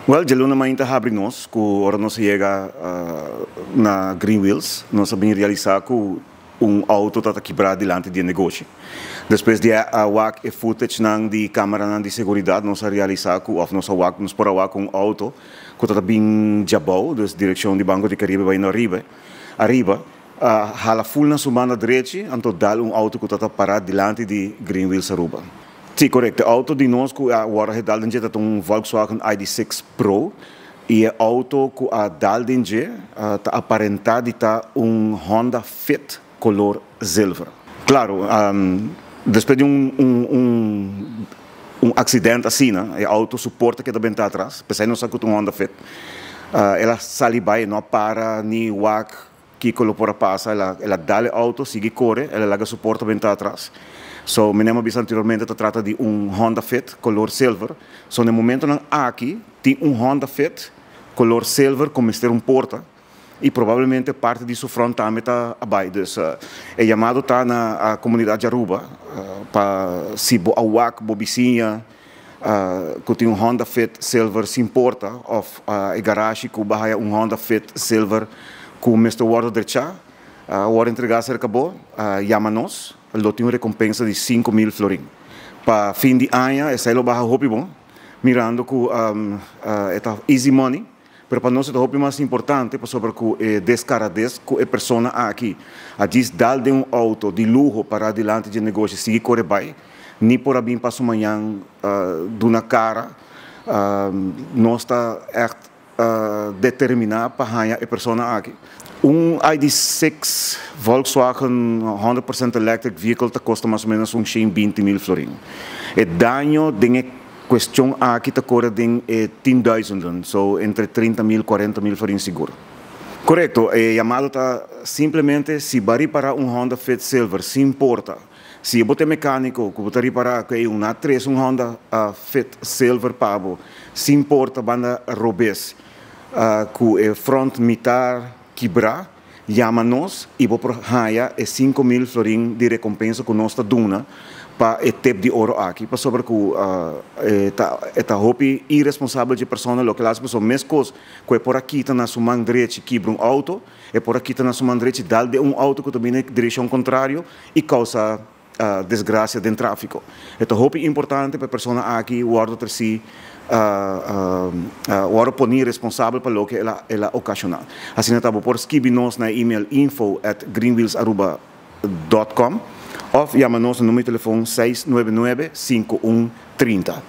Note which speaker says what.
Speaker 1: Well, djaluna mainta habri nos, ku ora nos yega na Green Wheels, nos a bin realisá ku un outo ta kibrá dilanti di negoshi. Despues di a wak e footage nan di kameranan di seguridat, nos a realisá ku, òf nos a wak, nos por a wak un outo ku ta bin djabou, dus direkshon di Banco di Caribe bai na ariba, ariba, hala full na su banda drechi, anto dal un outo ku ta pará dilanti di Green Wheels Aruba. Si, korekto. E outo di nos ku a wòrdu dal den dje ta un Volkswagen ID6 Pro i e outo ku a dal den dje ta aparentá di ta un Honda Fit kolor zilver. Klaro, despues di un aksidente asina, e outo su porta keda bentá atras, p'esei nos sa ku ta un Honda Fit. El a sali bai, no a para ni wak kiko lo por a pasa, el a dal e outo, sigui kore, el a laga su porta bentá atras. So, manera mi a bisa anteriormente, ta trata di un Honda Fit kolor silver. So, na e momentonan aki, tin un Honda Fit kolor silver ku mester un porta i probablemente parti di su front tambe ta a bai. Dus, e yamado ta na komunidat di Aruba pa si bo a wak bo bisiña ku tin un Honda Fit silver sin porta òf e garashi ku bo a haya un Honda Fit silver ku mester wòrdu drechá, wòrdu entregá serka bo, yama nos, lo tin un rekompensa di 5000 florin. Pa fin di aña esei lo baha hopi bon, mirando ku e ta easy money, pero pa nos e ta hopi mas importante pasobra ku e deskarades ku e persona aki a djis dal den un outo di luho pará dilanti dje negoshi sigui kore bai, ni por a bin paso mañan duna kara. Nos ta ègt determiná pa haña e persona aki. Un ID6 Volkswagen 100% electric vehicle ta kosta mas o ménos un 120.000 florin. E daño den e kuestion aki ta kore den e tienduizenden, so entre 30.000 40.000 florin sigur. Korekto, e yamado ta simplemente si bo a ripará un Honda Fit Silver sin porta, si bo ta mekániko ku bo ta ripará ku e un a tres un Honda Fit Silver pa bo sin porta banda robes ku e front mitar kibrá, yama nos i bo por haña e 5000 florin di rekompensa ku nos ta duna pa e tip di oro aki, pasobra ku e ta hopi iresponsabel di persona loke el a hasi, pasobra meskos ku e por a kita na su man drechi kibra un outo, e por a kita na su man drechi dal den un outo ku ta bini den direkshon kontrario i kousa desgrasia den tráfiko. E ta hopi importante pa e persona aki wòrdu tresí, wòrdu poní responsabel pa loke el a okashoná. Asina ta bo por skibi nos na email info@greenwheelsaruba.com òf yama nos na number di telefòn 699 5130.